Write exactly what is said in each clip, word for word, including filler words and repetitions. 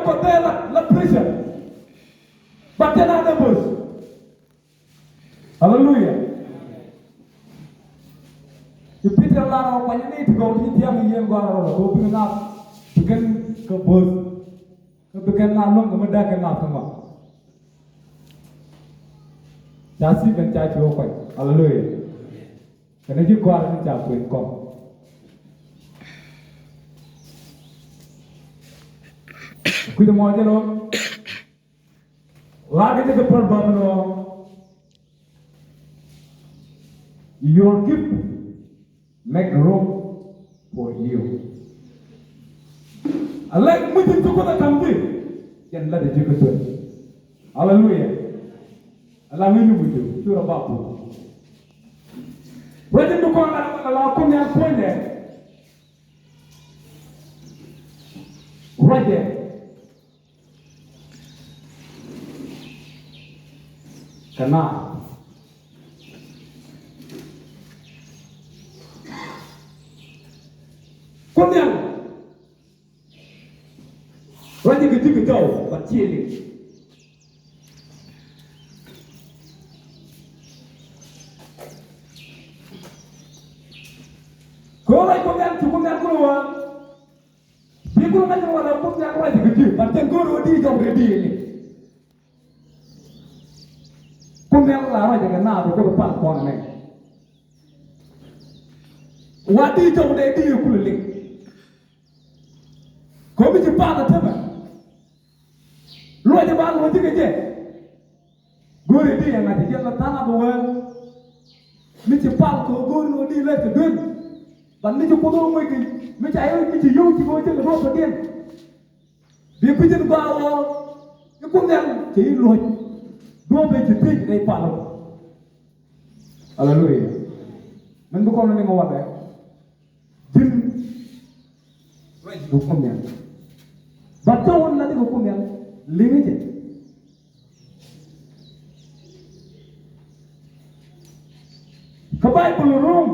Kɔ bɛ la, la pressure. But then other verse. Hallelujah. Ci Peter lar ɔ kuany ni ti gɔw ti thiaŋ yien gɔaa rɔ kɔ bi ŋa̱th bi kɛn kɛ bo̱th. Kɛ bi kɛn ŋa̱th luäŋ kɛ mi däk kɛ ŋa̱th kɛ ŋɔth. Ca Stephen ca ci wä kuany. Hallelujah. Kɛn ji̱ gɔaa ni ca kuany kɔn. Kui̱ mɔ jɛ lɔ. Lar kɛ jɛ kɛ päl bä mi nɔ. Your gift make room for you. A lɛk mi ji̱ thuk kuoth a ka̱m ji̱. Jɛn lat ji̱ kä tuɛn. Hallelujah. A la ŋi̱ni mi ji̱ cu rɔ bak puɔ̱th. Ruac in bi kɔn la la kun yan puɔ̱nydɛ. Ruacɛ. Kɛ naath. Kuoth Nhial. Ruacɛ kɛ ji̱ kɛ jɔw, but /ciɛ liŋ. Kɛ ɣöö ruac Kuoth Nhial, ci Kuoth Nhial kulɛ wä. Bi kulɛ ŋa̱c ni wala Kuoth Nhial ruacɛ kɛ ji̱, but cɛn go̱o̱r ɣöö di jɔw rɛy di liŋ. Kuoth Nhial la ruacɛ kɛ naath kɛ Kuoth pal kɔn nɛ. Wa di jɔw dee di kulɛ liŋ. Kɛ mi ci pal a tämɛ. Luɔcɛ ba luɔcɛ kɛ jɛ. Go̱o̱ri di yɛ ŋa̱c jɛ la tha̱a̱ŋ a bɛ wee. Mi ci pal kɛ go̱o̱ri ni wä di lɛt kɛ duel. Ban mi ci Kuoth wä ŋuec kɛ mi ca yɛ mi ci yio̱w ci kɛ wä jɛ kɛ duɔth kɛ diɛn. Bi kui̱cin gɔaa wä i̱ Kuoth Nhial cɛ i̱ luɔ̱c. Duɔ̱ɔ̱p ëë ci thiec rɛy pal ɔ. Aleluya. Min bi kɔn ni ŋä walɛ. Ji̱n ruac kɛ Kuoth Nhial. But cä wä lat kɛ Kuoth Nhial liŋi jɛ. Kä Baibol Rom.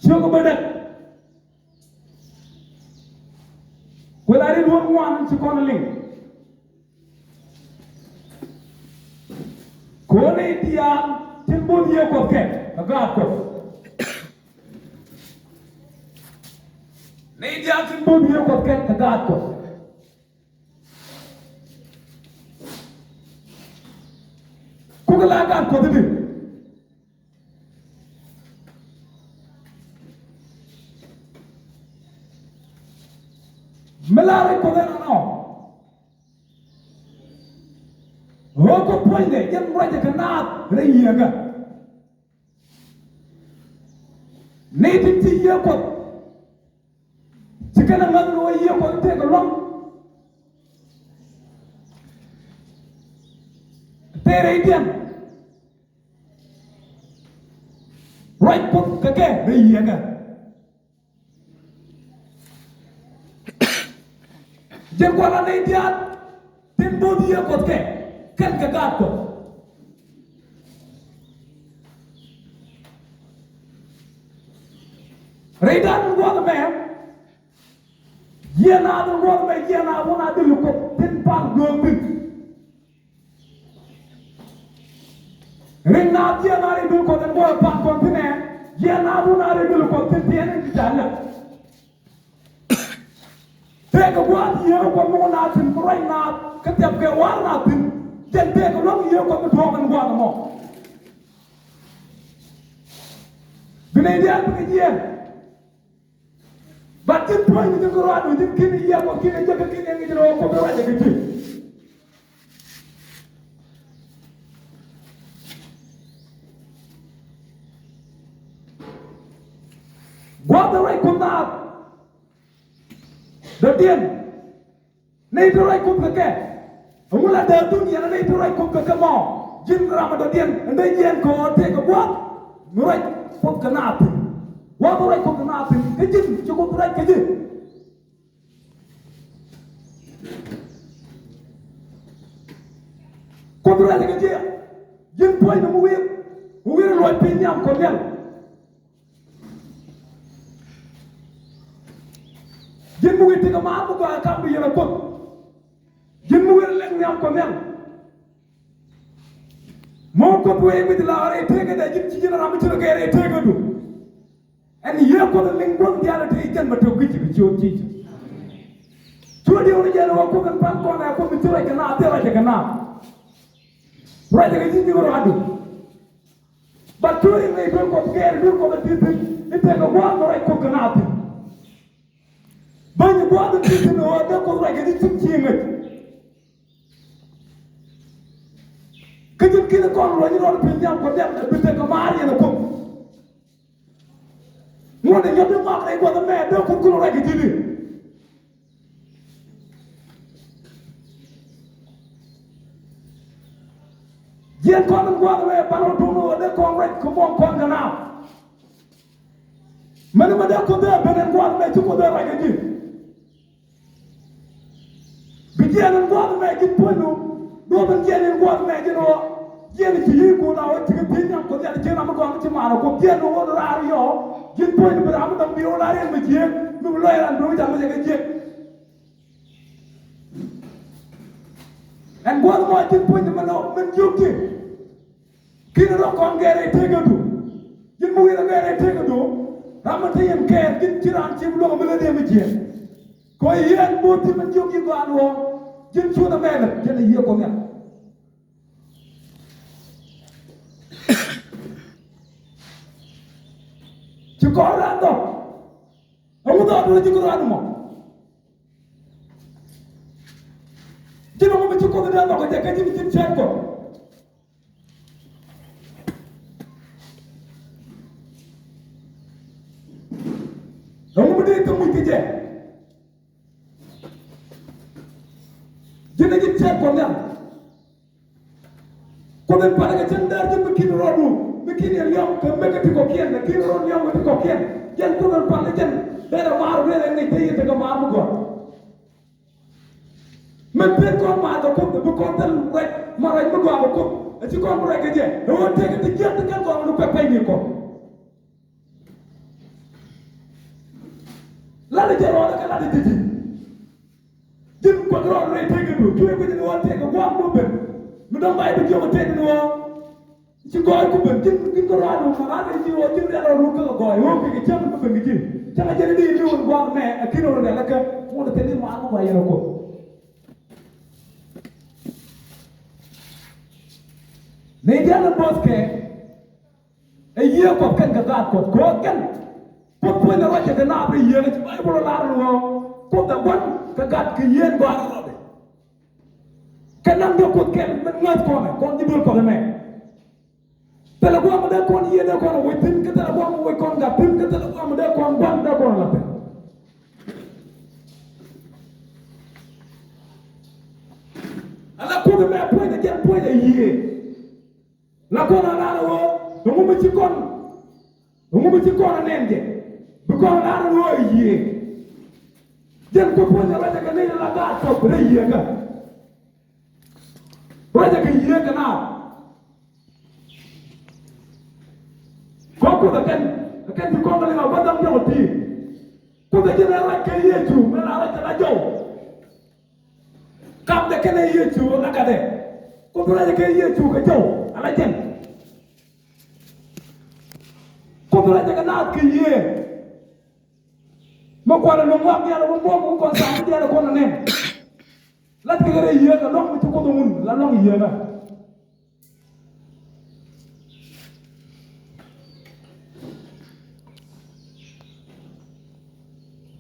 Ciök bädäk. Kuɛ la ri duɔ̱ɔ̱r ŋuan ci kɔn liŋ. Kɛ ɣöö nɛy diaal tin bo̱o̱th Yiëë Kuɔth kɛ kɛ gaat Kuɔth. Nɛy diaal tin bo̱o̱th Yiëë Kuɔth kɛ kɛ gaat Kuɔth. Kukɛ la gaat Kuɔth i̱di. Mi la rɛy Kuɔth ɛn ɔnɔ. Ɣöö kɛ puɔ̱nydɛ jɛn ruacɛ kɛ naath rɛy Yiëëkä. Ni ti ti Yiëë Kuɔth. Ci kɛn a ŋäth ni wä Yiëë Kuɔth tëëkɛ luaŋ. Tëë rɛydiɛn. Ruac Kuoth kɛ kɛ rɛy Yiëëkä. Jɛn kuala nɛy diaal tin bo̱o̱th Yiëë Kuɔth kɛ kɛn kɛ gaat Kuɔth. Rɛydan in gua̱th ɛmɛ, jiɛɛn naath in gua̱th ɛmɛ, jiɛɛn naath wun a dul Kuɔth tin pal göök thi̱n. Riŋ naath jiɛɛn naath ri dul Kuɔth in guɔ̱ɔ̱r pa̱a̱t kɔn thi̱n ɛ, jiɛɛn naath wun a ri dul Kuɔth thi̱n tiɛɛn in ti ca lɛp. Tëëkɛ gua̱a̱th Yiëë Kuɔth mi wä naath thi̱n, mi ruac naath kä thɛpkɛ wa̱r naath thi̱n. Jɛn tëëkɛ luäŋ Yiëë Kuɔth mi tuɔɔk in gua̱a̱th ɛmɔ. Bi nɛy diaal bikɛ jiɛɛn. But ji̱n puɔ̱ny mi ji̱n kä ruac mi ji̱n ki̱n i̱ Yiëë Kuɔth ki̱n i̱ jek kä ki̱n i̱ ŋi̱c rɛw Kuoth i̱ ruac i̱ kɛ ji̱. Gua̱a̱th i̱ ruac Kuoth naath. Dɔ̱diɛn. Nɛy ti ruac Kuoth kɛ kɛ. Ɛŋu la dee duŋ yɛn nɛy ti ruac Kuoth kɛ kɛ mɔ. Ji̱n ram dɔ̱diɛn ɛn dee jiɛɛn kɛ ɣöö tëëkɛ gua̱a̱th. Mi ruac Kuoth kɛ naath thi̱n. Gua̱a̱th ruac Kuoth kɛ naath thi̱n kä ji̱n ci Kuoth ruac kɛ ji̱. Kuoth ruac kɛ ji̱. Ji̱n puɔ̱ny ni mi wi̱i̱. Mi wi̱i̱ luɔc piny nhiam Kuɔth Nhial. Ji̱n mi wi̱i̱ tekɛ maar mi gɔaa kam bi yɛ nhiam Kuɔth nhial. Mɔ Kuoth wee guic la rɛy tëëkädɛ, ji̱n ci ji̱n ram mi ci rɔ gɛr rɛy tëëkädu. Ɛn yiëë Kuoth liŋ guɔ̱n diaal ti jɛn bɛ tök guic ci bi ciöt ci ci. Cuɛ diɛw ni jɛn wä Kuoth in pan kɔn ɛ Kuoth mi ci ruac kɛ naath, thil ruac kɛ naath. Ruac kɛ ji̱ ji̱ ruacdu. Ba cuɛ in rɛy duel Kuɔth gɛɛr duel Kuɔth in ti thi̱n in tekɛ gua̱a̱th ruac Kuoth kɛ naath thi̱n. Bäny gua̱a̱th in ti thi̱n ɣöö dee Kuoth ruac kɛ ji̱ cim ci ŋäc. Kä ji̱n ki̱n kɔn luɔ̱ny rɔɔd piny nhiam Kuɔth nhial bi tekɛ maar yɛn ɛ Kuoth. Ŋuɔ̱t in nyɔt in mak rɛy gua̱th ɛmɛ dee Kuoth kulɛ ruac kɛ ji̱n i̱. Jiɛn kɔn in gua̱th ɛmɛ ban rɔ tuŋ ɣöö dee kɔn ruac kɛ muɔ̱ɔ̱ŋ kɔn kɛ naath. Mɛn mɛ dee Kuoth dee ben ɛn gua̱th ɛmɛ ci Kuoth dee ruac kɛ ji̱. Bi jiɛn in gua̱a̱th mɛ ji̱n puɔ̱nydu. Duɔ̱ɔ̱p in jiɛn in gua̱a̱th mɛ ji̱n ɣöö jiɛn ci yiëë Kuoth a ɣöö cikɛ pi̱i̱n nhiam Kuɔth nhial ji̱n ram mi gɔaa mi ci maarä Kuoth jiɛn ɣöö ɣöö raar yɔɔ. Ji̱n puɔ̱nydu bi ram mi dɔ̱ŋ bi ɣöö raar yɛn mi jiëëk mi bi luɔc ran duŋ jam mi jɛ kɛ jiëk. Ɛn gua̱a̱th mɔ ji̱n puɔ̱nydu min ɣöö min jiök ji̱. Ki̱n rɔ kɔn gɛr rɛy tëëkädu. Ji̱n mi wi̱i̱ rɔ gɛr rɛy tëëkädu. Ram mi te yɛn kɛɛr ji̱n ci raan ci luäŋ mi lät yɛn mi jiɛɛn. Kɔ yɛn bo̱o̱th ji̱n min jiök ji̱ gɔaa luɔ̱ɔ̱ŋ. Ji̱n cuɔth ɛmɛ lät ji̱n a yiëë Kuɔth nhial. Ci kɔn raan dhɔk. Ɛŋu dhɔk duŋ ji̱ kɔn raan mɔ. Ji̱n ɛŋu mi ci Kuoth dee nhɔk kɛ jɛ kɛ ji̱n ji̱n cɛɛt Kuɔth. Ɛŋu mi dee thok muc kɛ jɛ. Ji̱n a ji̱n cɛɛt Kuɔth nhial. Kuoth in palä kɛ cäŋ däär ji̱n mi ki̱n rɔɔdu mi ki̱n yɛ liɔm kɛ mekɛ ti kɔ̱kiɛn kɛ ki̱n rɔɔd liɔm kɛ ti kɔ̱kiɛn. Jɛn Kuoth in palä jɛn dee rɛ maar rɛl ɛn ŋi̱c dee yɛ tekɛ maar mi gɔaa. Mɛn pek kɔn maar kɛ Kuoth bi kɔn thil ruac ma ruac mi gɔaa kɛ Kuoth. A ci kɔn bi ruac kɛ jɛ ɛ ɣöö tëëkɛ ti jiäk ti kɛn kɔn ni kuɛ pɛy ni kɔn. Lat jɛ rɔɔdɛ kɛ lat jɛ ji̱. Ji̱n kuäth rɔɔd rɛy tëëkädu cuɛ guic ni ɣöö tëëkɛ gua̱a̱k mi ben. Mi dɔ̱ŋ Bayböl jiök tëëkɛ ni ɣöö ci gɔɔy ku ben ji̱n ji̱n kɛ rɔɔd run ma rat rɛy ji̱ ɣöö ji̱n rial rɔɔd run kä kɛ gɔɔy ɣöö kɛ kɛ cäŋ mi ben kɛ ji̱. Cäŋ a jɛn i̱ di li̱w in gua̱a̱k mɛ ɛ ki̱n rɔɔd rial kä ŋot ɛ thil i̱ maar mi gɔɔy yɛn ɛ Kuoth. Ni diaal in bo̱o̱th kɛ ɛ yiëë Kuɔth kɛn kɛ gaat Kuɔth kɛ ɣöö kɛn Kuoth puɔ̱ny ɛ ruac kɛ naath rɛy yiëë kɛ ci Bayböl ɛ lar ɛn ɣöö Kuoth ɛ gua̱n kɛ gaat kɛ yiëë in gɔaa rɔɔdɛ. Kɛ nam jɛ Kuoth kɛl min ŋäth kɔnɛ kɔn ji̱ duel Kuɔth ɛmɛ. Thilɛ gua̱a̱th mi dee kɔn yiëë dee kɔn ɛ wec thi̱n kä thilɛ gua̱a̱th mi wec kɔn gat thi̱n kä thilɛ gua̱a̱th mi dee kɔn gua̱n dee kɔn ɛ la̱th thi̱n. Ala Kuoth ɛmɛ puɔ̱ny ɛ jɛn puɔ̱ny ɛ yiëë. La kɔn a lar ɛ ɣöö ɛŋu mi ci kɔn ɛŋu mi ci kɔn ɛ nɛn jɛ bi kɔn a lar ɛ ɣöö ɛ yiëë. Jɛn Kuoth puɔ̱ny ɛ ruacɛ kɛ nɛy la gaat Kuɔth rɛy yiëëkä. Ruacɛ kɛ yiëëkä naath. Kɔ Kuoth ɛ kɛn ɛ kɛn ci kɔn kɛ liŋ a gua̱th däŋ jɔk ɛ ti̱i̱. Kuoth ɛ jɛn ɛ ruac kɛ Yecu mɛn a ruac kɛ la jɔw. Kapdɛ kɛnɛ Yecu ɛ gatdɛ. Kuoth ruacɛ kɛ Yecu kɛ jɔw ala jɛn. Kuoth ruacɛ kɛ naath kɛ yiëë. Mi kualɛ luŋ wak diaal ɛ wä muɔ̱ɔ̱ŋ wä kɔn tha̱a̱ŋ diaal ɛ kɔn ɛ nɛn. Lat kɛ kɛ rɛy yiëë kɛ luɔ̱ŋ mi ci Kuoth ɛ ŋun la luɔ̱ŋ yiëë mɛ.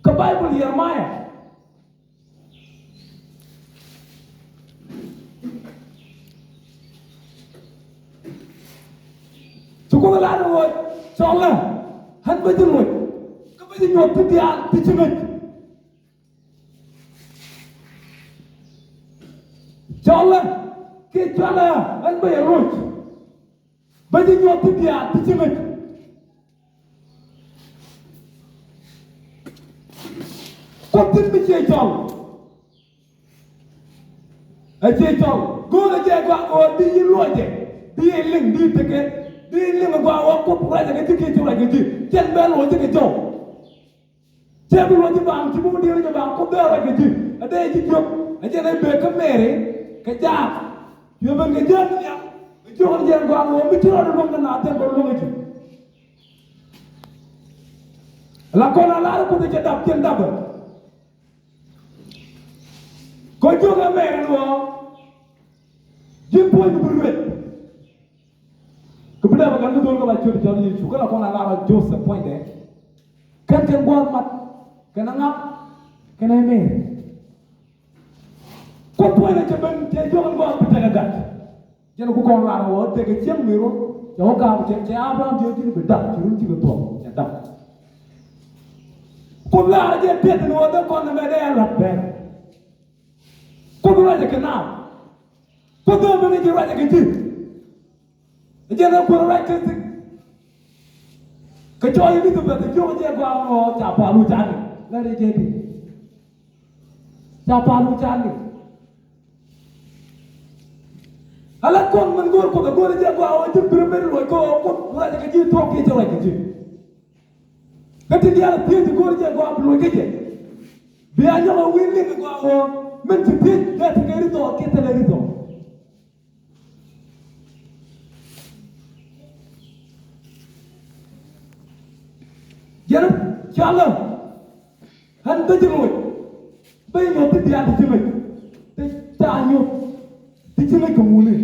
Kä Bayböl Yeremaya ci Kuoth ɛ lar ɛ ɣöö cɔlä ɣän bä ji̱ luɔc kä bä ji̱ nyuɔth ti diaal ti ci ŋäc. Cɔlä kiɛ cualä ɣän bä yɛ luɔc bä ji̱ nyuɔth ti diaal ti ci ŋäc. Kuoth thi̱n mi ciɛ cɔl. A ciɛ cɔl go̱o̱r a ciɛ gɔaa ɣöö di yi luɔcɛ di yi liŋ di tekɛ di yi liŋ a gɔaa ɣöö Kuoth ruacɛ kɛ ji̱ kiɛ ci ruac kɛ ji̱ cɛn bɛ luɔcɛ kɛ jɔw. Cɛ bi luɔcɛ baŋ ci bi wä diɛɛr jɛ baŋ Kuoth bɛ ruac kɛ ji̱ a dee ji̱ jiök a cɛn a bee kä Mɛri. Kɛ jaak. Cuɛ ben kɛ jiɛn nhiam. Kɛ jiök ni jɛ gɔaa ɣöö mi ci rɔɔdɛ luäŋ kɛ naath jɛn bä luäŋ ɛ ji̱. La kɔn a lar Kuoth ɛ cɛ dap, cɛn dap ɛ. Kɛ jiök ɛ mɛɛr ɛn ɣöö ji̱n puɔ̱ny bi ruet. Kɛ bi dee bɛ kɛn bi dhol kä ba ciöt cɔl Yecu kä la kɔn a lar Joseph puɔ̱nydɛ. Kɛn kɛn gua̱a̱th mat kɛn a ŋa̱k kɛn a mɛɛr. Kuoth puɔ̱nydɛ cɛ ben cɛ jiök ɛn gua̱a̱th bi tekɛ gat. Jɛn ku kɔn lar wä tekɛ cieŋ mi ruɔ̱t cɛ wä ga̱a̱p cɛ cɛ Abraham jiök ji̱n bi dap ci run cikɛ thuɔ̱k cɛ dap. Kuoth lar jɛ piɛth ni wä dee kɔn ni mɛ dee a lat bɛɛr. Kuoth ruacɛ kɛ naath. Kuoth dee ben ji̱ ruacɛ kɛ ji̱. Ɛ jɛn ɛ kuoth ruac kɛ thi̱n. Kɛ cɔɔl Elizabeth ɛ jiök jɛ gɔaa ɣöö ca pa̱a̱n wä ca liŋ. Lat ɛ jɛ di. Ca pa̱a̱n wä ca liŋ. Ala kɔn min go̱o̱r Kuoth ɛ go̱o̱r jɛ gɔaa ɣöö ji̱ biri ben luɔc kɛ ɣöö Kuoth ruacɛ kɛ ji̱ thuɔ̱k kiɛ cɛ ruac kɛ ji̱. Kä tin diaal a thiec ti go̱o̱r jɛ gɔaa bi luɔc kä jɛ. Bia nyɔk a wi̱i̱ liŋ gɔaa ɣöö min ci thiec dee tekɛ ri̱th ɔ kiɛ thilɛ ri̱th ɔ. Jɛn calä ɣän dee ji̱ luɔc. Bä i̱ nyuɔth ti diaal ti ci ŋäc ti ca nyuɔth ti ci ŋäc kɛ muni.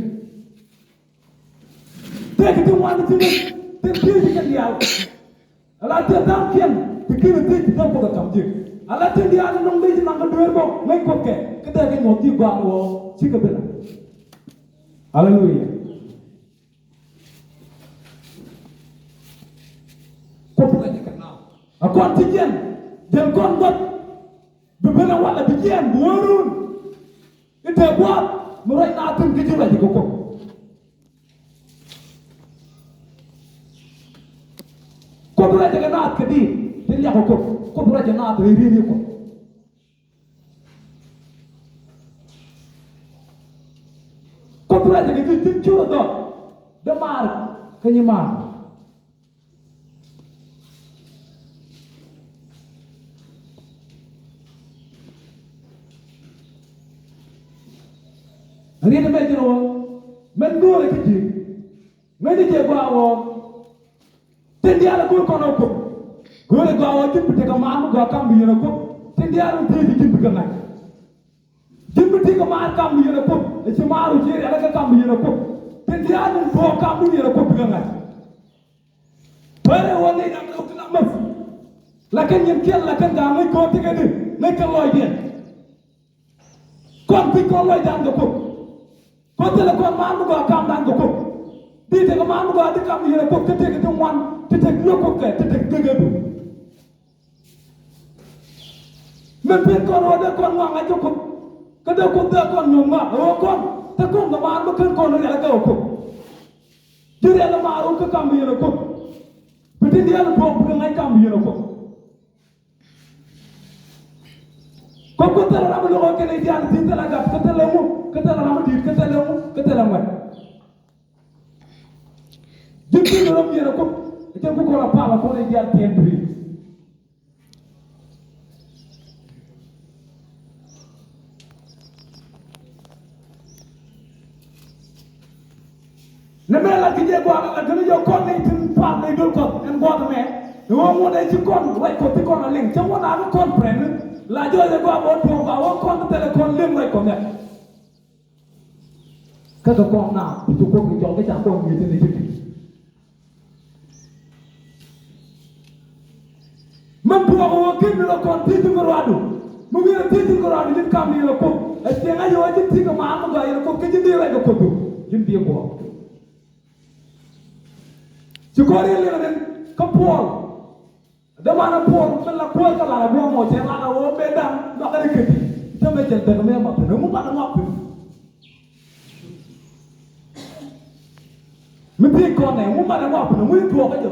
Tëëkɛ ti ŋuan ti ci ŋäc ti thiec ti kɛn diaal. Ala tëë tha̱a̱ŋkiɛn ti ki̱n thiec ti tëë Kuoth ɛ ka̱m ji̱. Ala tëë diaal ti nɔŋ dee ji̱ naŋ kɛ dueer bä ŋäc Kuoth kɛ kä dee kɛ nyuɔth ti gɔaa ni ɣöö cikɛ bi la̱t. Aleluya. Kuoth ruacɛ kɛ naath. A kɔn ti jiɛn jɛn kɔn gua̱th bi ben a wal a bi jiɛn bi wä run. I̱ te gua̱a̱th mi ruac naath thi̱n kä ji̱ ruacɛ kɛ Kuoth. Kuoth ruacɛ kɛ naath kɛ di̱i̱t ti liak kɛ Kuoth. Kuoth ruacɛ naath rɛy ri̱n i̱ Kuoth. Kuoth ruacɛ kɛ ji̱ ji̱n cu rɔ dhɔk dee maar kä nyi maar. Riet mɛ ji̱n wä mɛn go̱o̱rɛ kä ji̱ ŋäcni jɛ gɔaa wä. Tin diaal a go̱o̱r kɔn a Kuoth. Go̱o̱rɛ gɔaa wä ji̱n bi tekɛ maar mi gɔaa kam bi yɛn a Kuoth. Tin diaal a thiec ji̱n bi kɛ ŋa̱c. Ji̱n bi tekɛ maar kam bi yɛn a Kuoth. Ɛ ci maar wä ci rial kä kam bi yɛn a Kuoth. Tin diaal a duɔɔk kam bi yɛn a Kuoth bi kɛ ŋa̱c. Pärɛ wä ŋäc ram rɛw ti la mäth. Lakin nyin kiɛn lakin ka ŋäc kɔn ti kɛ di ŋäc kɛ lɔcdiɛn. Kɔn kui̱ kɔn lɔcdan kɛ Kuoth. Kuoth thilɛ kɔn maar mi gɔaa kamdan kɛ Kuoth. Di tekɛ maar mi gɔaa di kam yɛn ɛ Kuoth kä tekɛ ti ŋuan ti tek lo̱k Kuoth kɛ ti tek gek ɛ du. Min pin kɔn wä dee kɔn ŋuan ŋa̱c kɛ Kuoth. Kä dee Kuoth dee kɔn nyuɔ̱th ŋuan ɛ wä kɔn te kɔn kɛ maar mi ken kɔn rial kɛ wä Kuoth. Ji̱ rial ɛ maar wä kä kam yɛn ɛ Kuoth. Bi tin diaal ɛ tuɔɔk bi kɛ ŋa̱c kam yɛn ɛ Kuoth. Kä Kuoth thilɛ ram mi lo̱k ɛ kɛn i̱ diaal ti thilɛ gat kä thilɛ ŋu kä thilɛ ram mi di̱i̱t kä thilɛ ŋu kä thilɛ ŋuɛt. Ji̱ pi̱i̱n rɔ̱m yɛn ɛ Kuoth ɛ cɛ ku kɔn a pal ɛ kɔn i̱ diaal tiɛn pi̱i̱n. Ni mɛ lat kɛ jɛ gua̱a̱th lat kɛ ni jɛ kɔn ni tin pal ni dul kɔn ɛn gua̱a̱th mɛ. Ni wä ŋuɔ̱t ɛ ci kɔn ruac kɔn ti kɔn a liŋ cɛ wä na ni kɔn pɛn ni la jɔ jɛ gua̱a̱th wä tuɔɔk ba wä kɔn ti thɛlɛ kɔn liŋ ruac kɔn mɛ. Kä kɛ kɔn na ti ci kɔn kɛ jɔl kɛ ca kɔn ni ti ni ci ti. Mi tuɔɔk ɣöö ken ni rɔ kɔn thiec ji̱n kärɔadu. Mi wi̱i̱ rɔ thiec ji̱n kärɔadu ji̱n kam ni yɛn ɛ Kuoth. Ɛ ciɛŋ a yɛ ɣöö ji̱n thiec kɛ maan mi gɔaa yɛn ɛ Kuoth kä ji̱n dee ruac kɛ Kuoth du. Ji̱n dee guɔ̱ɔ̱r. Ci kɔn riɛl liŋ rin kä Puɔl. Dee man ɛ Puɔl mi la kuäär kä lar ɛ gua̱a̱th mɔ cɛ lar ɛ ɣöö mëë da̱ŋ luakä ri käthi. Te mëë cɛ dhek mëë ma thi̱n ɛŋu man ɛ ŋɔak thi̱n. Mi thiec kɔn ɛ ɛŋu man ɛ ŋɔak thi̱n ɛŋu in tuɔɔk kä jɛ.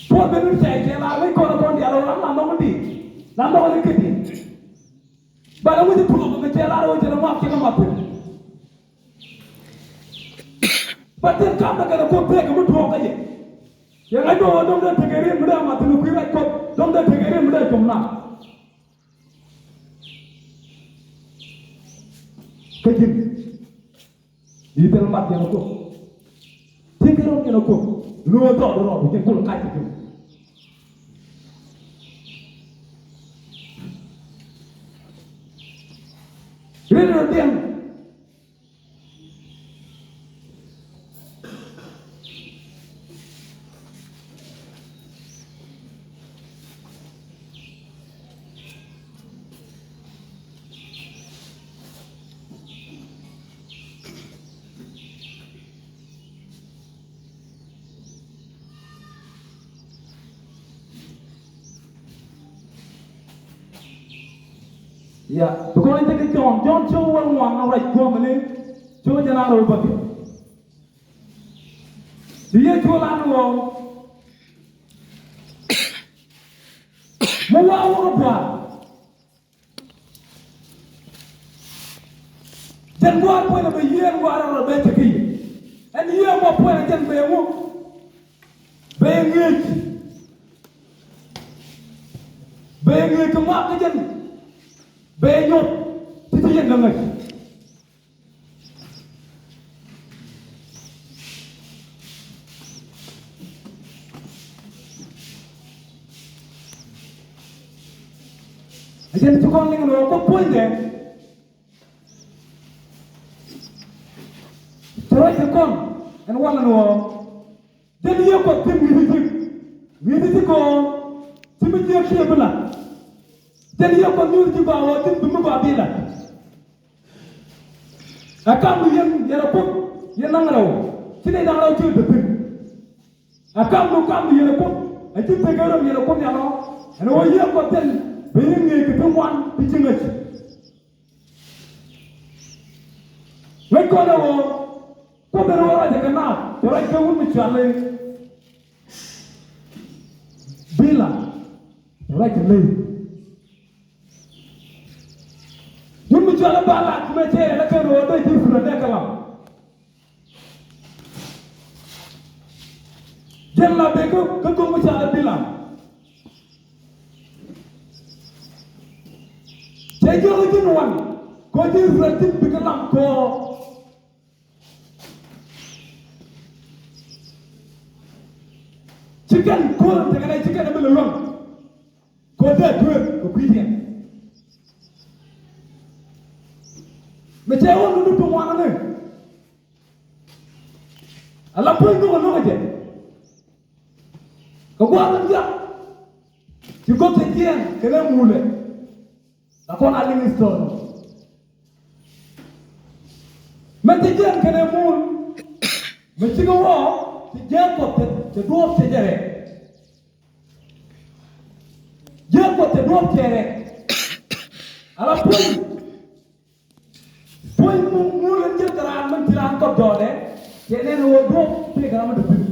Puɔl ben wut cɛ cɛ lar wec kɔn kɔn diaal ram la nɔŋ di la nɔŋ ni kedi. Bala wec tuɔɔk mi cɛ lar wec cɛ la ŋɔak cɛ la ŋɔak piny. Ba tin kam na kɛn a Kuoth pek mi tuɔɔk kä yɛ. Yɛ ŋa̱c bä wä dɔ̱ŋ dee tekɛ rin mi dee ŋɔak piny kui̱ rac Kuɔth dɔ̱ŋ dee tekɛ rin mi dee com na. Kä ji̱n i̱ thil mat yɛn a Kuoth. Ti kɛ rɔm yɛn a Kuoth. Ni wä dhɔk rɔɔd wi̱c yɛn kul kac kɛ ji̱n. Ri ri diɛn. Ya, bi kɔn in tekɛ Jɔ̱ɔ̱n, Jɔ̱ɔ̱n cio̱k wäl ŋuan ruac guɔ̱mɛ ni cio̱k jɛn a rɛw bäkɛ. Ti Yecu lat ni ɣöö mi wa wä kä gua̱a̱r. Jɛn gua̱a̱r puɔ̱nydɛ bɛ yiëë ɛn gua̱a̱r rɔ bɛ cɛ ki. Ɛn yiëë mɔ puɔ̱nydɛ jɛn bɛ ŋu. Bɛ ŋi̱eec. Bɛ ŋi̱eec kɛ ŋɔak kä jɛn. Bɛ nyuɔ̱th ti ti yɛn ŋäc. A jɛn ti kɔn liŋ ni ɣöö Kuoth puɔ̱nydɛ. Ti ruac kɛ kɔn ɛn walɛ ni ɣöö jɛn yiëë Kuɔth ti ŋi̱i̱c ti, ŋi̱i̱c ti kɔn ti mi jiäk kiɛ bi la̱t. Jɛn yiëë Kuɔth nyuuth ji̱ gɔaa ɣöö ji̱n bi mi gɔaa bi la̱t. Ɛ kam mi yɛn yɛn a Kuoth yɛn naŋ rɛw ci nɛy da̱ŋ rɛw ci dee thi̱n. Ɛ kam mi kam mi yɛn a Kuoth ɛ ci thek ɛ rɛm yɛn a Kuoth nhial ɔ. Ɛn ɣöö yiëë Kuɔth jɛn ben yɛn ŋi̱eec kɛ ti ŋuan ti ci ŋäc. Ŋäc kɔn ɛ ɣöö Kuoth ɛ rɔ ruacɛ kɛ naath cɛ ruac kɛ wut mi cɔal i̱ Bilam. Cɛ ruac kɛ ley. Wut mi cɔal i̱ Balak mɛ cɛ yɛn ɛ kɛn ɣöö dee ji̱ Israel dee kɛ lam. Jɛn la ben kä kä go̱o̱k mi cɔal i̱ Bilam. Cɛ jiök i̱ ji̱n wan kɛ ji̱ Israel ji̱n bikɛ lam kɛ ɣöö ci kɛn ko̱r in tekɛ nɛ ci kɛn in bi lɛ luäŋ. Kɛ ɣöö dee dueer kɛ kui̱diɛn. Mɛ cɛ ɣöö ni dup ti ŋuan ni ala puɔ̱ny duŋ ɛ lo̱k ɛ jɛ. Kɛ gua̱a̱th in diaal ci go̱k cɛ jiɛɛn kɛnɛ muulɛ. La kɔn a liŋ history. Mɛ ti jiɛn kɛnɛ muul mɛ cikɛ wä ti jiɛn Kuɔth cɛ duɔ̱ɔ̱p cɛ jɛ rɛk. Jiɛn Kuɔth cɛ duɔ̱ɔ̱p cɛ rɛk. Ala puɔ̱ny puɔ̱ny muul in jiɛn kɛ raan min ci raan kɔp jɔɔdɛ. Cɛ nɛn wä duɔ̱ɔ̱p tëë kɛ raan min dee pi̱n.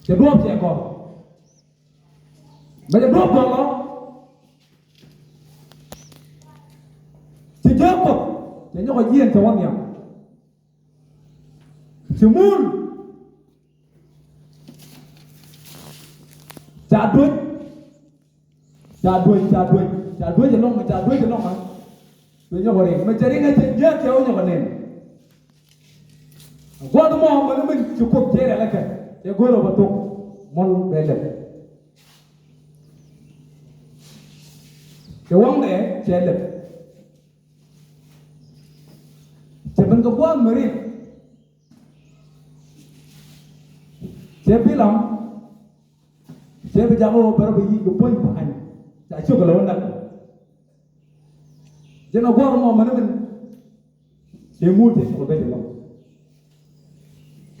Cɛ duɔ̱ɔ̱p cɛ kɔn. Mɛ jɛ duɔ̱ɔ̱p gɔlɔ. Ci Jekɔb cɛ nyɔk a jiɛn cɛ wä nhiam. Ci muul ca duec. Ca duec ca duec ca duec ɛlɔ̱ŋ ca duec ɛlɔ̱ŋ. Cuɛ nyɔk a riŋ mɛ cɛ riŋ a cɛ jiäk cɛ wä nyɔk a nɛn. Gua̱th mɔ mɛn min ci Kuoth cɛ rial ɛ kɛ cɛ go̱r ɛ bɛ thok mɔl bɛ lɛp. Cɛ waŋdɛ cɛ lɛp. Cɛ ben kɛ gua̱th mɛ rin. Cɛ Bilam cɛ bi jakä wä bɛ rɔ bi yic kɛ puɔ̱ny pa̱a̱ny. Ca ciök kɛ lɛ wä nak. Jɛn a gua̱a̱r mɔ mɛn min cɛ muul cɛ cɔk bɛ cɛ lɔk.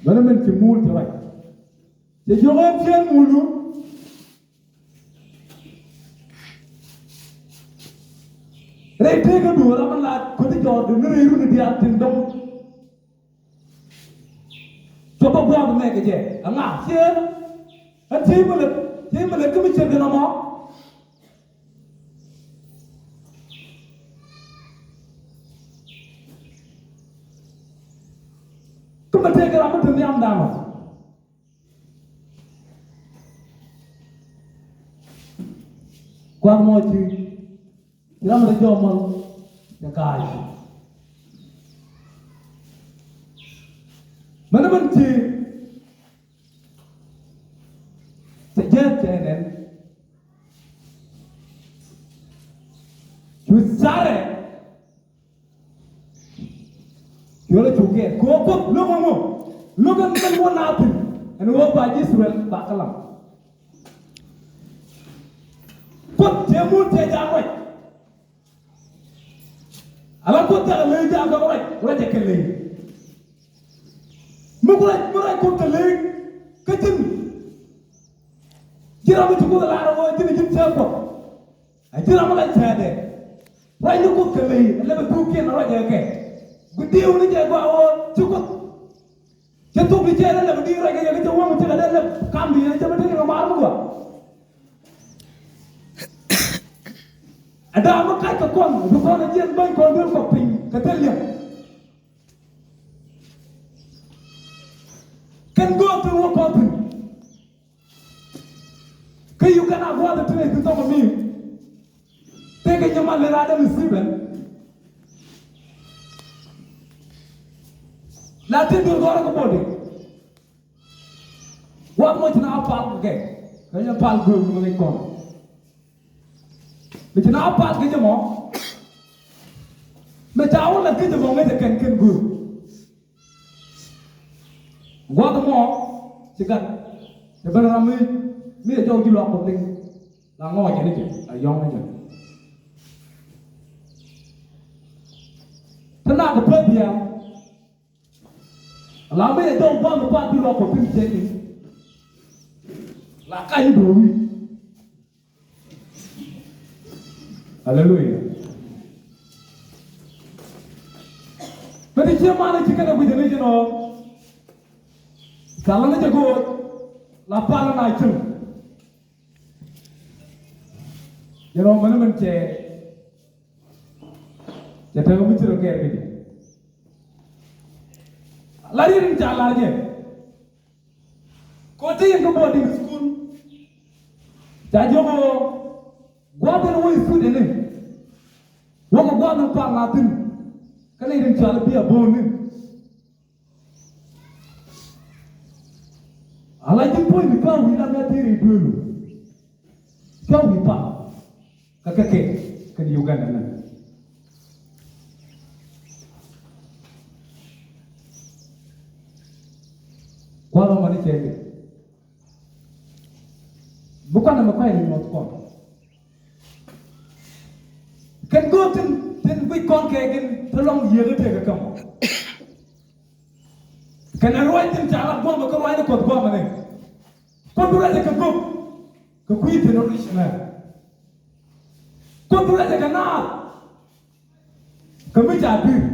Mɛn min cɛ muul cɛ ruac. Cɛ jiök ɛn cɛ muulu. Rɛy tëëkä duɔ̱ɔ̱r ram mi la kuäthi jɔɔk ni rɛy runi diaal tin dɔ̱ŋ. Cop a gua̱a̱th mɛ kɛ jɛ aŋa ciɛ. Ɛn ci mi lät ci mi lät kä mi ciet kɛ nɔmɔ. Kä mi tëëk kɛ ram mi te nhiam da̱a̱n ɔ. Kuath mɔ ci Ci ram rɔ jɔmɔl cɛ ka̱a̱c. Mɛn mɛn ci cɛ jɛn cɛ nɛn. Cu sarɛ. Yɔlɛ cukɛ kɛ ɣöö Kuoth lo̱k ɛmɔ, lo̱k ɛn mɛn wä naath thi̱n ɛn ɣöö ba ji̱ Israel ba kɛ lam. Kuoth cɛ mun cɛ jaak ruac. Ala Kuoth cakɛ ley jaak kɛ ruac, ruac ɛ kɛ ley. Mi ku ruac, mi ruac Kuoth kɛ ley kä ji̱n. Ji̱n ram mi ci Kuoth ɛ lar ɛ ɣöö ji̱n ji̱n cɛ Kuoth. A ji̱n ram mi la cäätdɛ. Ruacni Kuoth kɛ ley ɛ lɛpɛ thuk kiɛn ruac ɛ kɛ. Bi diw ni jɛ gɔaa ɣöö ci Kuoth. Cɛ thuk di cɛ lɛ lɛpɛ di ruac kɛ yɛ kɛ cɛ wäŋ cɛ kɛ dee lɛp kam di yɛ cɛ bä tekɛ kɛ maar mi gɔaa. Ɛ da̱a̱ mi kac kɛ kɔn bi kɔn ɛ jiɛn bäny kɔn duel kɔk piny kɛ thil liɛŋ. Kɛn göök thi̱n wä kɔn thi̱n. Kä Uganda gua̱a̱th ti nɛy ti thɔk mi. Tëëkɛ nyɛ mal lɛ raadä mi Stephen. La ti dur gɔrä kä bodi. Gua̱a̱th mɔ ci na pal kɛ kɛ nyɛ pal göök mi ŋäc kɔn. Mi ci na pal kɛ jɛ mɔ. Mi ca wä la kɛ jɛ mɔ ŋäc ɛ kɛn kɛn göök. Gua̱th mɔ ci gat. Cɛ ben ram mi mi ɛ jɔw ji̱ luak kɔ piny. La ŋɔɔc ni jɛ la yɔŋ ni jɛ. Te na kɛ peth bia. La mi ɛ jɔw gua̱th mi path ji̱ luak kɔ piny cɛ ni. La ka̱ny ni do̱o̱ wi̱i̱. Aleluya. Mɛ ti ciɛ manɛ ci kɛnɛ guic ni jɛ nɔ. Ca la ni jɛ go̱o̱r la pal na cieŋ. Jɛ nɔ mɛn mɛn cɛ cɛ tɛk mi ci rɔ kɛɛr kɛ jɛ. La riet in ca lar jɛ. Kɔ ti yɛn kä boarding school. Ca jiök ɣöö gua̱a̱th in wä student ni. Wä kɛ gua̱a̱th in pal na thi̱n. Kä nɛy tin cɔal i̱ bi a bo̱o̱n ni. Ala ji̱ puɔ̱nyni kä wi̱i̱ ram ɛ thi̱i̱r i̱ duëëlu. Cua wi̱i̱ pal kä kɛ kɛ kɛn Uganda nɛ. Kua̱r ɔmɔ ni cɛ kɛ bi kuan ɛmɛ kuay ni nyuɔth kɔn. Kɛn go̱o̱k tin tin guic kɔn kɛ kɛn te lɔŋ yiëë kä tëëk kä mɔ. Kɛn ɛ ruac tin ca lat guɔmɛ kä ruac ni Kuɔth guɔmɛ ni. Kuoth bi ruacɛ kɛ gök kɛ kui̱ generation ɛ. Kuoth bi ruacɛ kɛ naath kɛ mi ca pi̱i̱r.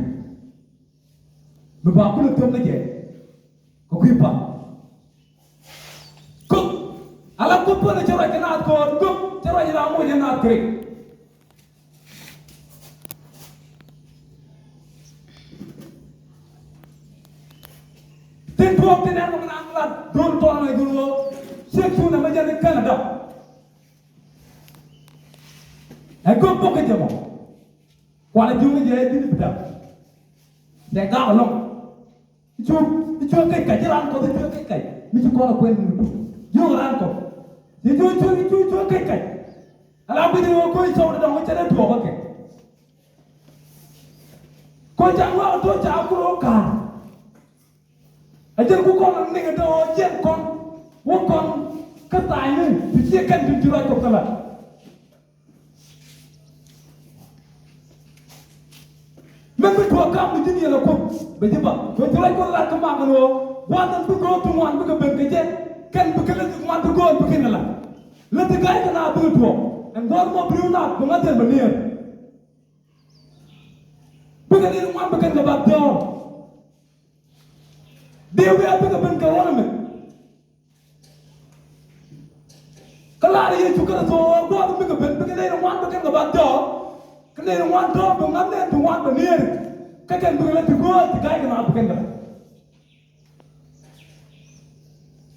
Mi ba kulɛ thöm ni jɛ kɛ kui̱ pal. Gök ala Kuoth puɔ̱nɛ cɛ ruac kɛ naath kɔɔr gök cɛ ruac ila moc ɛ naath kɛ rik. Tin tuɔɔk tin ɛn kɛ mi naath lat duɔl tɔɔl mɛ duɔl wä ciek cun ɛmɛ jɛ ni Canada. Ɛ gök bok kɛ jɛ mɔ. Kualɛ ji̱ wä jɛ ji̱ ni bi dap. Tɛ gak ɛlɔ̱ŋ. I̱ cu i̱ cu kec kac i̱ raan kɔth i̱ cu kec kac mi ci kɔn ɛ kuɛn ni tuk. Jiök raan kɔth i̱ cu i̱ cu i̱ cu i̱ cu kec kac. Ala guic i̱ ɣöö ko̱ i̱ cɔw dɔ̱ŋ i̱ cɛ dee tuɔɔk ɛ kɛ. Ko̱ ca ŋuak ɛ to̱ ca kur ɣöö ka̱a̱r. Ɛ jɛn ku kɔn ɛ niŋ ɛ dee ɣöö jiɛn kɔn wä kɔn kä tha̱a̱cni ti ciɛ kɛn ti ci ruac kɔk kä la̱t. Mɛn bi tuɔɔk kam mi ji̱ diɛl ɛ Kuoth bɛ ji̱ bath. Bɛ ji̱ ruac Kuoth lat kä mak ɛn ɣöö gua̱a̱th ɛn bi go̱o̱r ti ŋuan bikɛ ben kɛ jɛ kɛn bikɛ lät ti ŋuan ti go̱o̱r bikɛn kɛ la̱t. Lät ti ga̱a̱c kɛ naath bikɛ tuɔɔk ɛn gua̱a̱th mɔ bi ri̱w naath bi ŋa̱th thil bɛ niɛɛr. Bikɛ lät ti ŋuan bikɛn kɛ bath dɔɔr. Dee wiaa bikɛ ben kɛ wä ni mɛ. Kä lar Yecu Kritho ɣöö gua̱a̱th bikɛ ben bikɛ nɛy ri ŋuan bikɛn kɛ bath jɔɔk. Kä nɛy ri ŋuan tɔ̱ bi ŋa̱th nɛn ti ŋuan bɛ niëëri. Kä kɛn bikɛ lät ti gööl ti ga̱a̱c kɛ naath bikɛn kɛ lät.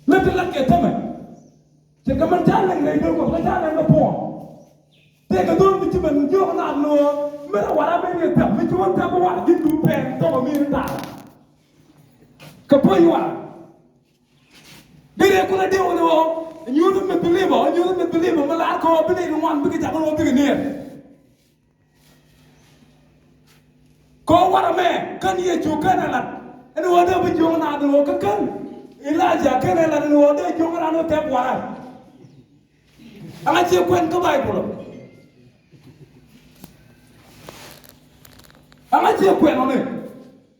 Lät ti lat kɛ tämɛ. Cɛ kɛ mɛn ca lɛŋ rɛy duel Kuɔth kä ca lɛŋ kɛ puɔ̱ɔ̱n. Tëëkɛ dhɔl mi ci ben jiök naath ni ɣöö mi rɔ wara ben yɛ thɛp mi ci wä thɛp wä wara ji̱n duun pɛn thɔmɔ mi ni ta̱a̱. Kɛ puɔ̱ny wara. Dee dee kulɛ diw ni ɣöö nyuuth mi believer, nyuuth mi believer mi laar kɛ ɣöö bi ni ŋuan bikɛ jakä ɣöö bikɛ niɛɛr. Kɛ ɣöö warɛ mɛ kän Yecu kän ɛ lat ɛn ɣöö dee bi jiök naath ni ɣöö kä kän Elijah kän ɛ lat ɛn ɣöö dee jiök raan ɣöö thɛp wara. Aŋa ciɛ kuɛn kä Baibol ɔ? Aŋa ciɛ kuɛn ɔ ni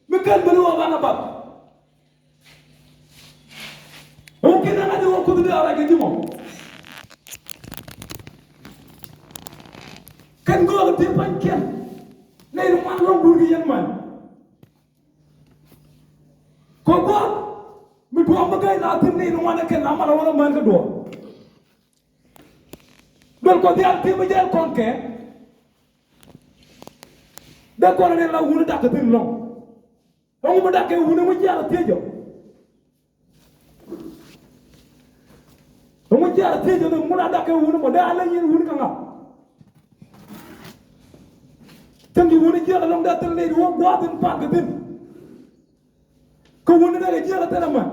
mi kän bini wä banɛ bap? Ɣöö kɛn aŋa jɛ wä Kuoth dee a ruac kɛ ji̱ mɔ. Kɛn göök ti pa̱nykiɛn nɛy ni ŋuan lɔ̱ŋ duut kɛ yɛn man. Kɛ gua̱a̱th mi duɔ̱ɔ̱p mi gäy la thi̱n nɛy ni ŋuan ɛ kɛn la mal a wä la män kä duɔ̱ɔ̱p. Duel kɔ dhial ti mi jɛl kɔn kɛ dee kɔn ɛ nɛn la wuni dak kɛ thi̱n lɔ̱ŋ. Ɛŋu mi dak kɛ wuni mi jial a thiec ɔ? Ɛŋu jial a thiec ɔ ni ŋun a dak kɛ wuni mɔ dee a leny in wuni kä ŋa̱? Cäŋ ji̱ wuni jiɛk ɛlɔ̱ŋ dee thil nɛy ti wä gua̱a̱th in pan kɛ thi̱n. Kä wuni dee kɛ jiɛk ɛ thil ɛmɛ.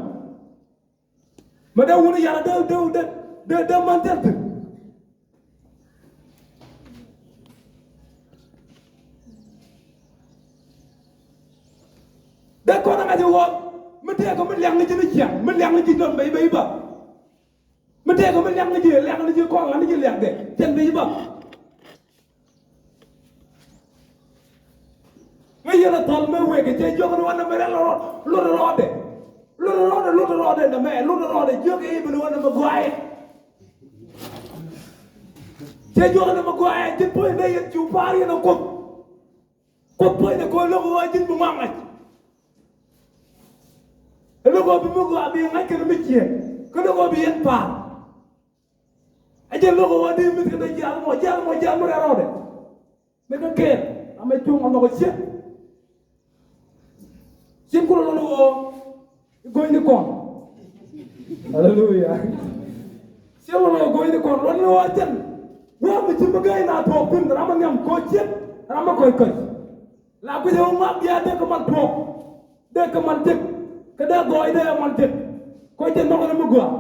Mɛ dee wuni yal dee dee dee dee dee man thil thi̱n. Dee kɔn a ŋa̱c ɛ ɣöö mi tëëkɛ mi liaŋ ni ji̱ ni ciaŋ mi liaŋ ni ji̱ dɔ̱ŋ bɛy bɛy bä. Mi tëëkɛ mi liaŋ ni ji̱ liaŋ ni ji̱ kɔn ɣän ni ji̱ liaŋ dee cɛn bɛy bä. Ŋäc yɛn a thɔl mëë wëë kɛ cɛ jiök ni wä nɛmɛ rɛl rɔɔdɛ. Lot rɔɔdɛ. Lot rɔɔdɛ, lot rɔɔdɛ nɛmɛ, lot rɔɔdɛ jiök i̱ bi ni wä nɛmɛ gɔaaɛ. Cɛ jiök nɛmɛ gɔaaɛ, ji̱n puɔ̱nydɛ yɛn cu pa̱a̱r yɛn a Kuoth. Kuoth puɔ̱nydɛ kɛ lo̱k ɣöö ji̱n bi ŋɔak ŋa̱c. Ɛ lo̱k ɣöö bi mi gɔaa bi ŋa̱c kɛn mi ciëën. Kɛ lo̱k ɣöö bi yɛn pa̱a̱r. Ɛ jɛn lo̱k ɣöö di mi̱th kɛ dee jiath mɔ, jiath mɔ, jiath mɔ rɛl rɔɔdɛ. Ni kä kɛɛl amɛ cuŋ a nhɔk a ciek. Cin kulɛ luɔt ni ɣöö i̱ go̱nyni kɔn. Aleluya. Cin kulɛ luɔt ni ɣöö go̱nyni kɔn luɔt ni ɣöö a jɛn. Wee mi ci mi gäi na tuɔɔk thi̱n ram a nhiam ko̱ ciek ram a kɔc kɔc. La guic ɛ wä ŋuak diaal dee kɛ mal tuɔɔk dee kɛ mal jek. Kɛ dee gɔɔy dee mal jek. Kɔc jɛ nhɔk ni mi gɔaa.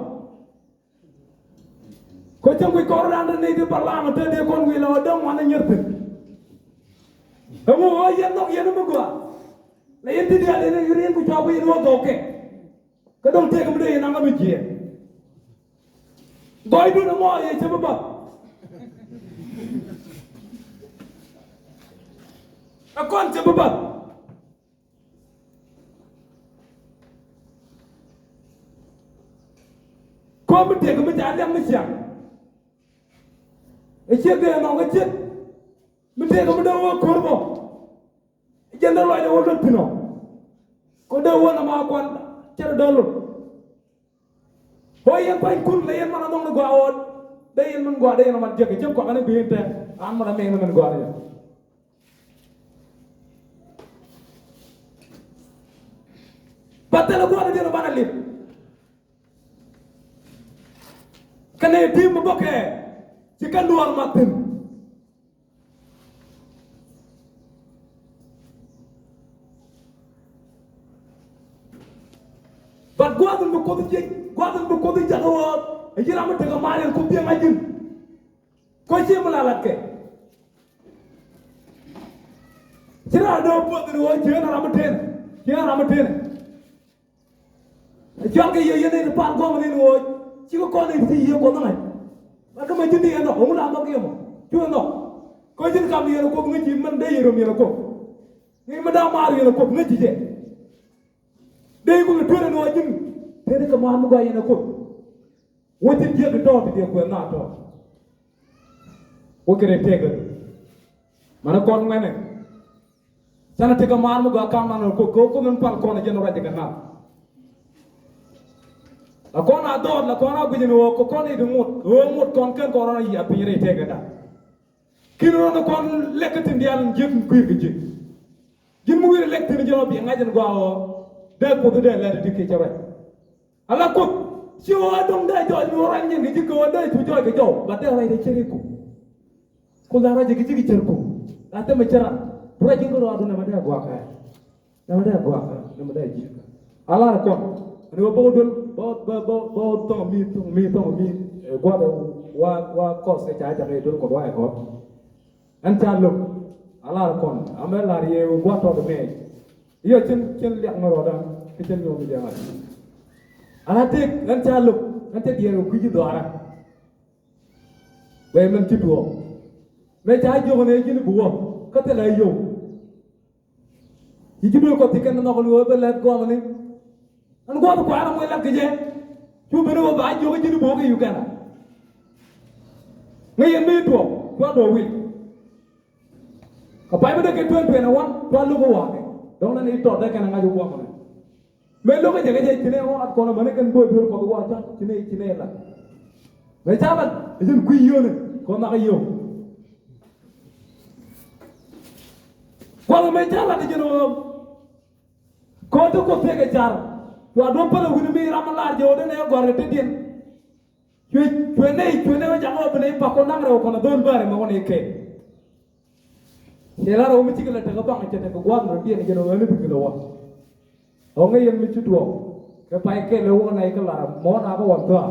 Kɛ cäŋ kui̱ kɔr raan te nɛy ti Balaam te dee kɔn wi̱i̱ la ɣöö dee ŋuan ɛ nyier thi̱n. Ɛŋu ɣöö yɛn nhɔk yɛn mi gɔaa. La yɛn ti diaal yɛn yɛn ku cɔɔk wi̱i̱ yɛn wä dhɔɔk kɛ. Kä dɔ̱ŋ tëëk mi dee yɛn naŋ kä mi jiɛɛn. Gɔɔydun ɛmɔ yɛ cɛ bi bath. Ɛ kɔn cɛ bi bath. Kɔn mi tëëk mi ca liak mi ciaŋ. Ɛ ciek dee nɔŋ kä ciek mi tëëk mi dee wä ko̱r bɔ. Jɛn dee lɔcdɛ wä luet thi̱n ɔ. Kɔn dee wä nɔmɔ a kuan cɛ dee dee luet. Ɣöö yɛn kuanykun lɛ yɛn man a nhɔk ni gɔaa ɣöö dee yɛn min gɔaa dee yɛn a man jiäk kɛ cäŋ kɔakɛ ni gui̱i̱n tɛ̈ɛ̈n an man a mɛn ni min gɔaa ni yɛn. Ba thilɛ gua̱a̱th in diɛn banɛ lip. Kɛnɛ tim mi bäkɛ ci kɛn duɔ̱ɔ̱r mat thi̱n. But gua̱a̱th in bi Kuoth jiec, gua̱a̱th in bi Kuoth jiec jakä ɣöö ɛ ji̱ ram mi tekɛ mal in Kuoth jiɛk ŋa̱c ji̱n. Kɔ cie mi la lat kɛ. Ci raan dee puɔth in ɣöö cieen ram mi tënɛ, cieen ram mi tënɛ. Cual kɛ yɛ yɛn in pal gɔm ni in ɣöö cikɛ kɔn in ti yie Kuoth ŋa̱c. Mat kä ma ji̱n di yɛn nhɔk ɣöö la nhɔk yɛ mɔ cu yɛn nhɔk. Kɔ ji̱n kam yɛn Kuoth ŋäc ci mɛn dee yɛn röm yɛn Kuoth. Ni mɛn daa maar yɛn Kuoth ŋäc ci jɛ. Dee ku mi tuer ɛn ɣöö ji̱n tëë ni kɛ maar mi gɔaa yɛn ɛ Kuoth. Wä ji̱n jiäk tɔɔt ti diɛ kuɛn na tɔɔt. Wä kɛ rɛy tëëk ɛ. Mɛn ɛ kɔn ŋuɛnɛ. Canɛ tekɛ maar mi gɔaa kam nan ɛ Kuoth kɛ wä Kuoth min pal kɔn ɛ jɛn ruac ɛ kɛ nath. La kɔn a dhɔɔt la kɔn a guic ɛn ɣöö kɛ kɔn i̱ ti ŋot ɣöö ŋot kɔn kɛn kɔn rɔn a yiath piny rɛy tëëk ɛ da̱. Ki̱n rɔn kɔn lɛk kä thi̱n diaal in jiäk in kui̱r kɛ ji̱. Ji̱n mi wi̱i̱ rɛ lɛk thi̱n ji̱ rɔ biɛ ŋa̱c in gɔaa ɣɔɔ dee Kuoth dee lɛt in di̱t kiɛ cɛ ruac. Ala Kuoth ci ɣɔɔ a dɔ̱ŋ dee jɔɔc mi ɣɔɔ ruac nyin kɛ ji̱ kɛ ɣɔɔ dee cu jɔɔc kɛ jɔw ba dee ruac rɛ cɛ ri Kuoth. Ku la ruacɛ kɛ ji̱ kɛ cär ku la thɛmɛ cär ran. Bi ruac ji̱n kä ruaadu nɛmɛ dee a guakä. Nɛmɛ dee a guakä, nɛmɛ dee a ji̱kä. A lar kɔn ɛn ɣöö bä wä duel bä bä bä bä thɔŋ mi thɔŋ mi thɔŋ mi. Ɛ gua̱th ɛ wa wa kɔs kɛ ca jakä duel Kuɔth wa ɛ gɔ̱r. Ɛn ca lo̱k a lar kɔn amɛ lar yɛ wä gua̱th tɔt mɛ. Yɔ cin cin liak ni rɔɔdan kä cin nyuɔm jɛ ŋa̱c. Ala tëëk ɛn ca lo̱k ɛn ca diɛɛr wä kui̱ci dhɔaarä. Bɛ mɛn ci duɔɔk mɛ ca jiök ni ji̱n bi wä kä thilɛ yio̱w. Ci ji̱ duël Kuɔth ci kɛn nhɔk ni ɣöö bɛ lɛt gɔmni. Ɛn gua̱th kua̱r ɛmɔ ilak kɛ jɛ. Cu ben ɣöö ba jiök ji̱n bi wä kä Uganda. Ŋäc yɛn mi tuɔɔk cua duɔɔk wi̱i̱. Kɛ pay mi dee kɛ twenty twenty-one cua lo̱k kä wa̱a̱kɛ. Dɔ̱ŋ nɛn i̱ tɔt dee kɛn ɛ ŋa̱c ɛ gua̱a̱kɛ. Mëë lo̱k kä jɛ kɛ jɛ ci nɛ ɣɔn rat kɔn amäni kɛn bo̱o̱ duel Kuɔth i̱ wa cɔt ci nɛ ci nɛ lat. Mëë ca lat ɛ ji̱n kui̱ yio̱o̱ni kɔn nhak i̱ yio̱o̱. Kuɔth mëë ca lat ɛ ji̱n ɣöö kɔn te Kuoth tëëkɛ car. Cua duɔ̱p pälɛ wi̱ni mi ram mi lar jɛ ɣöö dee nɛ gɔ̱a̱r kɛ tetdiɛn. Cuɛ cuɛ nɛy cuɛ nɛy wä jakä wä bi nɛy pak kɔn naŋ rɛw kɔn a dho̱l bäärɛ mɛ wä nɛy kɛɛl. Cɛ lar wä mi cikɛ lɛ tekɛ baŋ cɛ tekɛ gua̱a̱th rɔ diɛn jɛ rɔ ɣäni bikɛ lɛ wä. Ɣɔ̱ŋɛ yɛn mi ci tuɔɔk kɛ pay kɛɛl ɛ wä nɛy kä lar mɔ na kä wä thɔaa.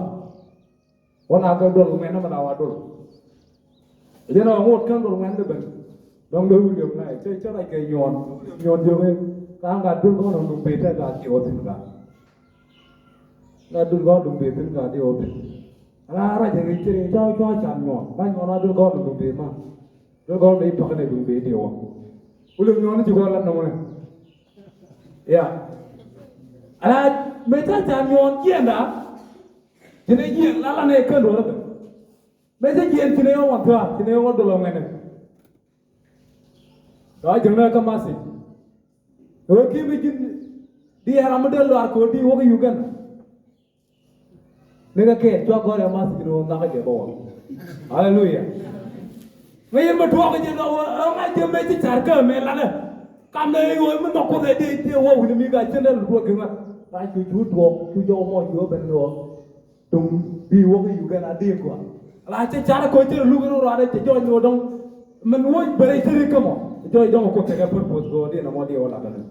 Wä na kä dol ŋuɛn ni mɛ la wa dol. Jɛn ɔ ŋot kän dol ŋuɛn ni ben. Dɔ̱ŋ dee William na cɛ cɛ rac kɛ nyuɔn nyuɔn jiök i̱ ka ŋa dul kɔn ɔ dum bee tɛ ka diɛ wä thin ka. Ŋa dul kɔn ɔ dum bee thin ka diɛ wä thin. Ala rac kɛ cɛ cɛ cɔ cɔ can nyuɔn ba nyuɔn a dul kɔn ɔ dum bee ma. Dul kɔn bee i̱ pakä ni dum bee diɛ wä. William nyuɔn ni ci kɔn la nɔmɔ ni. Ya. Ala mëë ca can nyuɔn jiɛnda. Ci ni jiɛn la la ni kän duɔrä bɛ. Mëë cä jiɛn ci ni yɔ wä thua̱a̱ ci ni yɔ wä dol ɔ ŋuɛnɛ. Tɔ a jiäknä kä masi. Ɣöö ki̱i̱m i̱ ji̱n diɛɛr ram mi dee luaar ko̱o̱r di wä kä Uganda. Ni kä kɛɛl cua gɔ̱r ɛ masi ji̱n ɣöö nhɔakä jɛ bä wä. Aleluya. Ŋäc yɛn bä tuɔɔk jɛ lɔ ɣöö ɛ ŋa̱c jɛ mëë ci ca̱r kä mëë latdä. Kam nɛ ɣöö mi nhɔk Kuoth ɛ dee dee wä wi̱ni mi ka cien dee luɔt kɛ ŋa̱t. Ka cu cu tuɔɔk cu jɔw mɔ cu ɣä ben ni ɣöö Duŋ bi wä kä Uganda a dee gɔaa. Ala cɛ car kɔ cɛ luk in ruaadɛ cɛ jɔɔc ni wä dɔŋ. Min wä bɛrɛ cɛ ri kä mɔ cɛ jɔɔc dɔŋ kɔ cɛ kɛ purpose kɔ dee na mɔ dee wä la kɛ ni.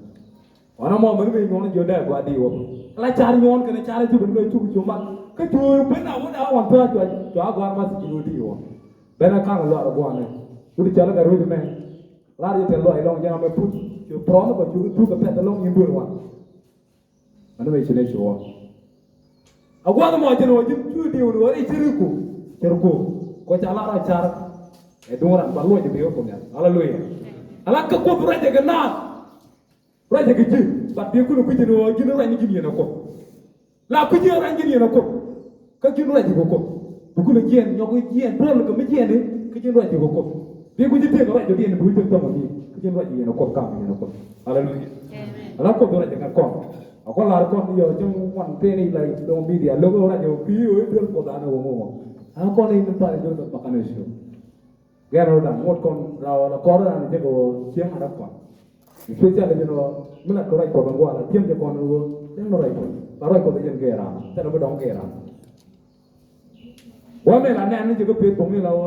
Wana mɔ min mi nyuɔn jiɔ dee gɔaa dee wä. Ala car nyuɔn kɛnɛ car cuk in kɛ cuk cuk mat. Kä cu ben a wä daa wan thua cua cua gɔaa ma si ci wä dee wä. Ben a kaŋ luaar gɔaa ni. Wut cɛ lɛ kɛ ruec mɛ. Lar jɛ tɛ luaar ilɔŋ jɛ ŋa mɛ put. Cu prɔn kɔ cuk thuk kɛ pɛth ilɔŋ nyin duel wan. Ani mɛ ci nɛ ci wä. A guath mɔ jɛn wä ji̱n cu diw ni wä ri cɛ ri ku cɛ ri ku. Kɔ ca lar a car. Ɛ duŋ ran ba luɔc bi wä kum ya. Haleluya. Ala kä Kuoth ruacɛ kɛ naath. Ruacɛ kɛ ji̱. Bat bi kun kui̱ ji̱n wä ji̱n ruac ni ji̱n yɛn a Kuoth. La kui̱ ji̱n ruac ji̱n yɛn a Kuoth. Kä ji̱n ruac ji̱ kɛ Kuoth. Bi kulɛ jiɛɛn nyɔk jiɛɛn duɔl kɛ mi jiɛɛn i̱ kä ji̱n ruac ji̱ kɛ Kuoth. Bi ku ji̱ tëëk ruac ji̱ diɛn bi wi̱c tëk thɔmɔ ni kä ji̱n ruac ji̱ yɛn a Kuoth kam ji̱ yɛn a Kuoth. Aleluya. Amen. Ala Kuoth ruac ji̱ ŋa̱t kɔn. A kɔn lar kɔn yɔ cäŋ wan tëë ni la dɔŋ midia lo̱k ruac ji̱ kui̱ yɔ i̱ duel Kuoth an a wä ŋuŋɔ. A kɔn i̱ ni pal i̱ duel kɛ bakä ni show. Gɛn rɔ da̱ŋ ŋot kɔn raw ala kɔr ran jɛ kɛ wä cieŋ a rak kɔn. Especially jɛn ɔ mi lat kɛ ruac Kuɔth in gua̱a̱r a tiɛm jɛ kɔn in wä cieŋ ni ruac Kuɔth. Ba ruac Kuɔth in jɛn gɛɛr ran thilɛ mi dɔ̱ŋ gɛɛr ran. Wä mɛ la nɛn ni jɛ kä Facebook ni la wä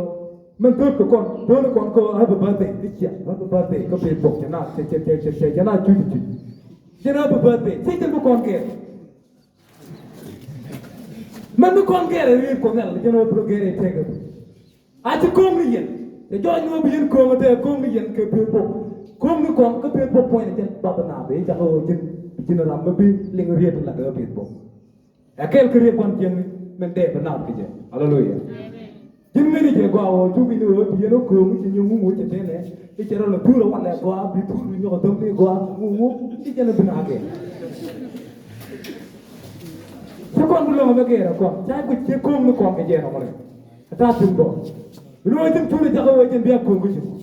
min thöt kɛ kɔn thöt ni kɔn kä happy birthday ni cia happy birthday kä Facebook cɛ na cɛ cɛ cɛ cɛ cɛ na cuc cuc. Jɛn happy birthday ci jɛn bi kɔn gɛɛr. Mɛn mi kɔn gɛrɛ riet Kuɔth Nhial jɛn wä bi rɔ gɛrɛ tëkä. A ci ko̱o̱ŋ ni yɛn cɛ jɔɔc ni wä bi yɛn ko̱o̱ŋ te ko̱o̱ŋ ni yɛn kɛ Facebook. Ko̱o̱ŋ ni kɔn kä Facebook puɔ̱ny ni jɛn bath na bi cak wä ji̱n ji̱n ram mi bi liŋ riet la kɛ Facebook. Ɛ kɛl kɛ riet kɔn jiɛn min dee bi naap kɛ jɛ. Aleluya. Ji̱n ŋäni jɛ gɔaa ɣöö cuk i̱ ni ɣöö bi yɛn ɣä kööŋ i̱ ci nyuŋ ŋuŋ i̱ cɛ tënɛ i̱ cɛ rɔ lɛ thur ɛ walɛ gɔaa bi thur bi nyɔk ɛ thäm ni gɔaa ŋuŋ ŋuŋ i̱ jɛn ɛ bi naak ɛ. Ci kɔn bi lɔŋ ɛmɛ gɛɛr ɛ kɔn ca i̱ guic ci kööŋ ni kɔn kɛ jɛ nɔmɔ rɛ. Ɛ ta̱a̱ thi̱n bɔ bi ni ɣöö ji̱n thur ɛ jakä ɣöö jɛn bi a kööŋ kä ci mɔ.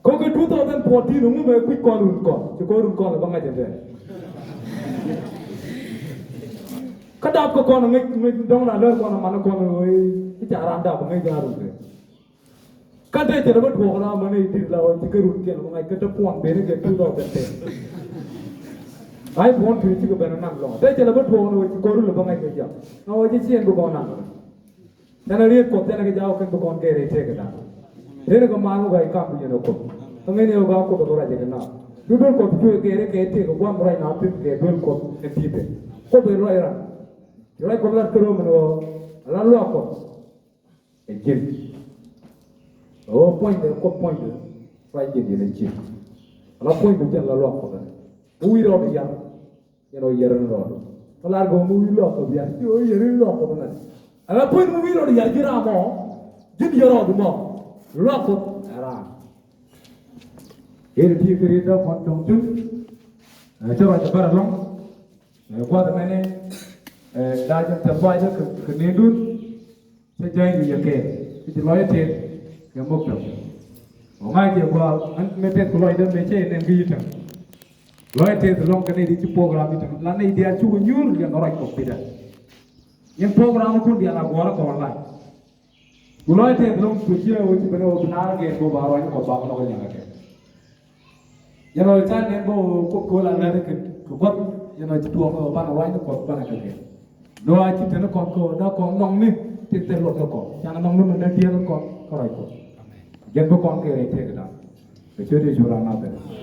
Kɔkɛ two thousand fourteen ŋu mɛ kui̱c kɔn run kɔn ci kɔn run kɔn lɛ bä ŋa̱c ɛn tɛn. Kä dap kɛ kɔn ŋäc ŋäc dɔ̱ŋ na lär kɔn man kɔn ɣöö i̱ ca ran dap ŋäc ŋa̱ run kɛ. Kä tëë cɛ lɛ bä tuɔɔk na män i̱ di̱t la ɣöö ci kɛ run kiɛn bä ŋa̱c kä te puɔn ben kɛ two thousand ten. Ay puɔn tui̱ cikɛ ben naŋ lɔ̱ŋ tëë cɛ lɛ bä tuɔɔk na ɣöö ci kɔn run lɛ bä ŋa̱c kɛ jam na ɣöö ci ciɛn bi kɔn naŋ. Tɛn a riet Kuɔth tɛn a kɛ jaw kɛn bi kɔn gɛr i̱ tëëk da̱a̱n. Tëë ni kɛ mal wä gɔaa i̱ kam bi yɛn ɛ Kuoth. Kä ŋäcni ɛ wä gɔaa Kuoth ɛ kɛ ruac ɛ kɛ na. Duel Kuɔth cuɛ kɛ rɛ kɛ tëë kɛ guam ruac na pin kɛ duel Kuɔth kɛ ti̱i̱ pɛ. Kuoth ɛ ruac ran. Ci ruac Kuɔth lat kɛ ro̱o̱ min ɣöö ala luaak Kuɔth ɛ ji̱n. Ɣöö puɔ̱nydɛ Kuoth puɔ̱nydɛ ruac ji̱n yɛn ɛ ciek. Ala puɔ̱nydɛ jɛn la luaak Kuɔth ɛ. Ɣöö wi̱i̱ rɔɔd yar. Yɛn ɔ yɛr ni rɔɔdu. Kä lar gɔw mi wi̱i̱ luaak Kuɔth yar, ci ɔ yɛr ni luaak Kuɔth ŋa̱t. Ala puɔ̱ny mi wi̱i̱ rɔɔdu yar ji̱ ram ɔ, ji̱n yɛr rɔɔdu mɔ. Luaak Kuɔth ɛ ram. Kɛ ti ti kiri da kɔn cɔŋ tun. Ɛ, cɛ rɔɔdu bär ɛlɔŋ. Ɛ, gua̱th mɛni, ɛ, daa jɛ tɛth lɔaacdä kɛ, kɛ nendun. Cä jääny ni yɛ kɛɛl, kä ci lɔcdä tëth kɛ muk tɔ̱. Ɔ ŋa̱c jɛ gua̱a̱, ɛn mëë tëth kɛ lɔcdä mëë cä yɛ nɛn kä yi̱ täŋ. Lɔcdä tëth lɔ̱ŋ kɛ nɛy ti ci program i̱ täŋ. La nɛy diaal cukɛ nyuur yɛn ruac Kuɔth bitdä. Yɛn programkun diaal a guɔ̱ɔ̱rä kɛ online. Ku lɔcdä tëth lɔ̱ŋ kɛ ciɛ ɣöö ci ben ɣöö bi naar gɛn kɛ ɣöö ba ruac Kuɔth ba kɛ lɔk kä nyakä kɛ. Yɛn ɔ i̱ tha̱a̱ŋ nɛn bä ɣöö Kuoth kööl a lät kɛ, kɛ gua̱th, yɛn ɔ ci tuɔɔk ɣöö banɛ ruac ni Kuɔth banɛ kɛ kɛ. Dɔ̱ a ci te ni kɔn kɛ ɣöö dee kɔn nhɔkni ti thil luɔt kɛ kɔn. Can nhɔkni mi dee diɛɛl kɔn kä ruac Kuɔth. Jɛn bi kɔn kɛ rɛy tëëk da̱a̱n. Kɛ ciöt Yecu ran Nadhɛrɛth.